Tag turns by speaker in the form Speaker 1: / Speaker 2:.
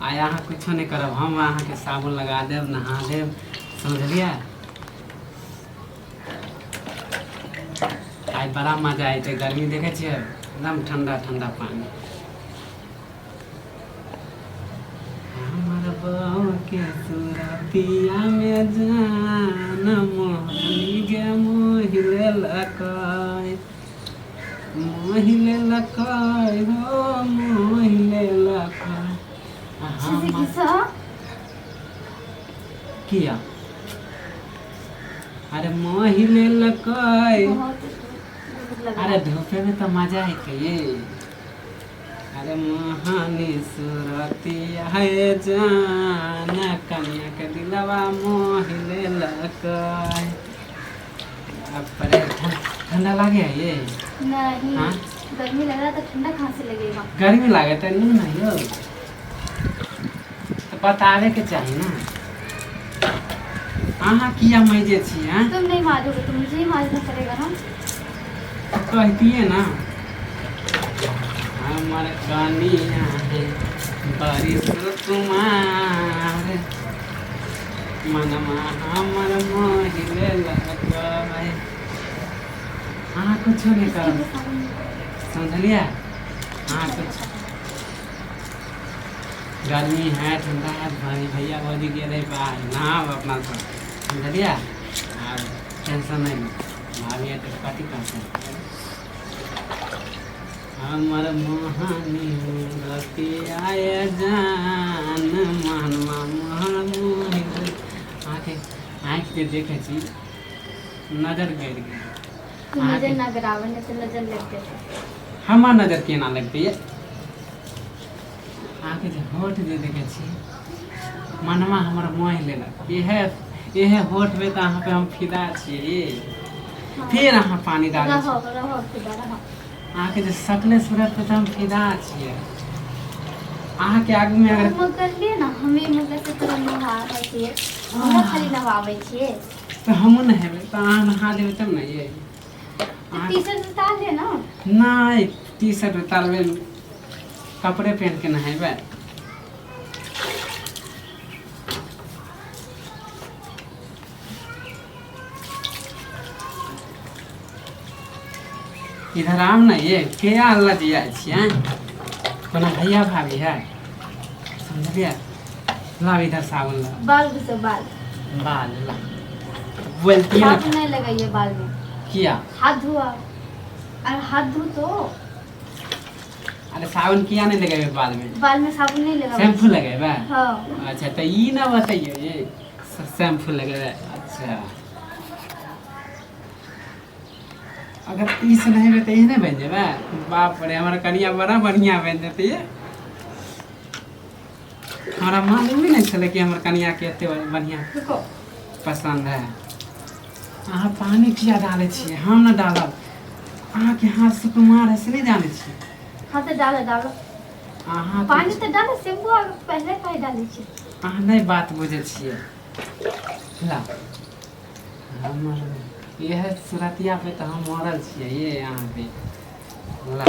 Speaker 1: आइ अहाँ कुछो नहि करब, हम अहाँके साबुन लगा देब, नहा देब, समझलियै? आइ बड़ा मजा अयतै। गर्मी देखै छियै, एकदम ठंडा ठंडा पानी। हमर बहू के सुरतिया में जान मोहनी गे मोहि लेलकै, मोहि लेलकै हो, मोहि लेलकै।
Speaker 2: अच्छे से
Speaker 1: हमर
Speaker 2: घिसा।
Speaker 1: किया? अरे मोहि लेलकै।
Speaker 2: बहुत धूप लग रहा
Speaker 1: अरे
Speaker 2: है।
Speaker 1: धूपे में तो मजा अयतै ये। अरे मोहनी सुरतिया है जान, कनिया के दिलवा मोहि लेलकै। बाप रे, ठंडा लागे है ये?
Speaker 2: नहीं।
Speaker 1: हाँ?
Speaker 2: गर्मी लग रहा है तो ठंडा कहाँ से लगेगा?
Speaker 1: गर्मी लागे तऽ नहीं ना यौ, तऽ बताबे के चाही ना। अहाँ किया मजे छी हैं?
Speaker 2: तुम नहीं मारोगे तो मुझे ही मारना पड़ेगा ना।
Speaker 1: कहतिए ना। हमर कनिया है बड़ी सुकुमार, मनमा हमर मोहि लेलकै। अहाँ कुछो नहि
Speaker 2: इसके
Speaker 1: करब।
Speaker 2: लिए साबुन।
Speaker 1: समझलियै? अहाँ
Speaker 2: अच्छा
Speaker 1: कुछ
Speaker 2: लगा।
Speaker 1: गर्मी है, ठंडा है, भाई भैया भौजी गेल है बाहर, नहाब अपना सब, समझलियै? आब टेंशन नहि लू, भाभी है तऽ कथी कहतै? हमर मोहनी रतिया जान, मोहनमा मोहन मोहि। अहाँके आँखि जे देखै छी, नजर गड़ि गेल।
Speaker 2: तू नजर
Speaker 1: अहाँके
Speaker 2: ना गिरावे, नहीं तो नजर लग जाए।
Speaker 1: हमर नजर केना लगतै ये? अहाँके जे होठ जे देखै छी, मनमा हमर मोहि लेलक। इहे इहे होठमे तऽ अहाँ पे हम फिदा छियै।
Speaker 2: हाँ।
Speaker 1: फेर अहाँ पानी डालै छी।
Speaker 2: रहो रहो, फिदा रहो।
Speaker 1: अहाँके जे सकले सूरत पे तऽ हम फिदा छियै। अहाँके आगूमे अगर
Speaker 2: हम करलियै ने, हमे मगर से तोरा नहाबै छियै, हमरा खाली नहाबै छियै।
Speaker 1: तऽ हमहूँ नहेबै तऽ अहाँ नहा देबै तब ने ये।
Speaker 2: तऽ टी शर्ट उतार ले ना।
Speaker 1: नहि, टी शर्ट उतारबै, कपड़े पहिन के नहेबै। इधर आउ ने ये, के लजिया छियै? कोनो भैया भाभी है, समझलियै? लाओ इधर साबुन लाओ।
Speaker 2: बाल घुसो बाल।
Speaker 1: बाल ला बोलती है।
Speaker 2: साबुन नहीं लगाइए बाल में।
Speaker 1: किया?
Speaker 2: हाथ धोआ और हाथ धो तो।
Speaker 1: अरे साबुन किया नहीं लगेबे बाल में?
Speaker 2: बाल में साबुन नहीं लगाबै।
Speaker 1: शैम्पू लगेबे?
Speaker 2: हाँ।
Speaker 1: अच्छा, तऽ ई ना बतैयौ ये, शैम्पू लगेबे। अच्छा, अगर ई से नहेबै तऽ एहने बनि जेबै? बाप रे, हमर कनिया बड़ा बढ़िया बनि जेतै ये। हमरा मालूमे नहि छलै कि हमर कनियाके एते बढ़िया
Speaker 2: रुको।
Speaker 1: पसन्द है। अहाँ पानी किया डालै छियै? हम ने डालब, अहाँके हाथ सुकुमार है से नहि जानै छियै?
Speaker 2: हाँ तो डालो डालो।
Speaker 1: अहाँ
Speaker 2: पानी तो डालो, शैम्पू आर पहले काहे डालै छी?
Speaker 1: अहाँ नहि बात बुझै छियै। ला, हमर इएह सुरतिया पे तऽ हम मरल छियै ये। अहाँ पे ला।